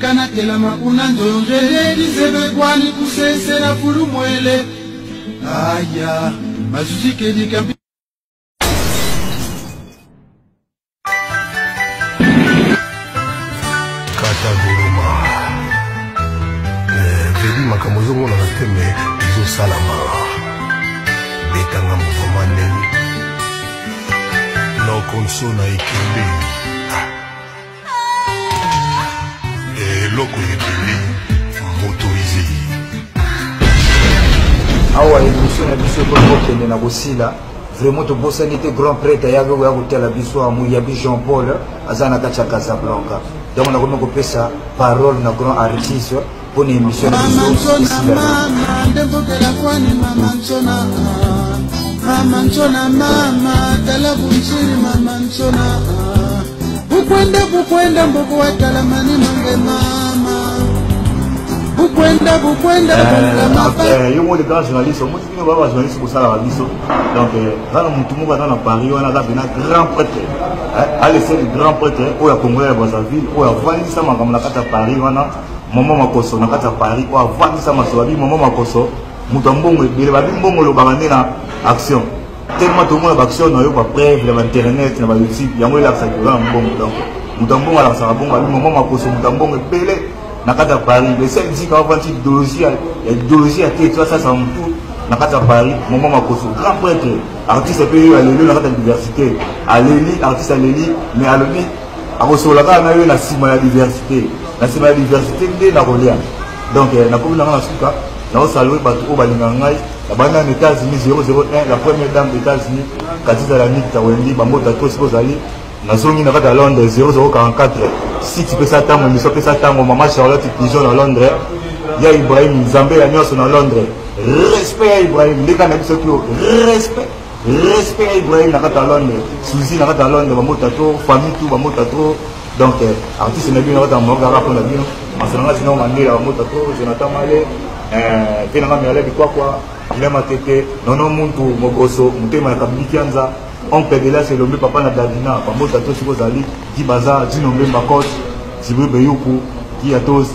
Kanatelama kuna nzonzele lizebekwani kusesela fulumwele aya mazuzikelika. Katagoloma vedi makambo ezomonana te me ezosalama. Betanga mouvement ndeni nokonso na ekembe eloko ebele motorisé. Awa émission na biso ekomi kokende na kosila. Vraiment tobosani te grand prêtre ayaki koya kotala biso ya Muyabi Jean Paul aza na kati ya Casablanca. Donc nakomi kopesa parole na grand artiste mpo na émission na biso esila. Ndembokela kwani mama nsona, mama nsona, mama tala bunziri, mama nsona, bukwenda bukwenda mboko watala mani mange mama bukwenda bukwenda. Yo mo le grand journaliste omoti bino ba bajournaliste bosalaka biso. Donc aza na motu moko aza na Paris wana, aza pena grand prêtre, alese le grand prêtre oyo ya Congolais ya Brazzaville oyo avandisa makambo na kati ya Paris wana, Mama Makoso na kati ya Paris oyo avandisa maso. Babi Mama Makoso moto ya mbongo ebele, babi mbongo olobaka nde na action. Tellement tomona baaction na yo, bapreuve na bainternet na bayoutube, yango elakisaka oza na mbongo. Donc moto ya mbongo alakisaka bongo. Babi Mama Makoso moto ya mbongo ebele na kati ya Paris, le seul disika avandi idéologie ya idéologie ya te to asasaka motu na kati ya Paris. Mama Makoso grand prêtre artiste mpe oyo aleli na kati ya diversité, aleli artiste aleli, mais alobi akosolola kaka na yo na nsima ya diversité, na nsima ya diversité nde nakolia. Donc nakomi nanga na suka, naosalue bato oyo balingaka ngai. Nabanda na États-Unis, 001 la première dame d'États-Unis, Katiza la Nikta Wendi, bambota to siko ozali. Nazongi na kati ya Londres, 0044 site pesa ntango émission pesa ntango, mama Charlotte Pigeon na Londres, ya Ibrahim Nzambe ya nyonso na Londres, respect ya Ibrahim ndeka na biso kio, respect respect ya Ibrahim na kati ya Londres, Suzy na kati ya Londres, bambota to famille tout, bambota to. Donc artiste na bino na kati ya Maroc kaka mpona bino masala nga Zina Mandela, bambota to Jonathan Male mpe nanga Merle Bikwakwa Gila Matete Nono Muntu Mogoso motema ya Kabili Kianza, oncle de la Selombe, papa na Davina, bambota to siko ozali Di Baza Dino Mbemba, coach Jibril Beyuku Kiatos.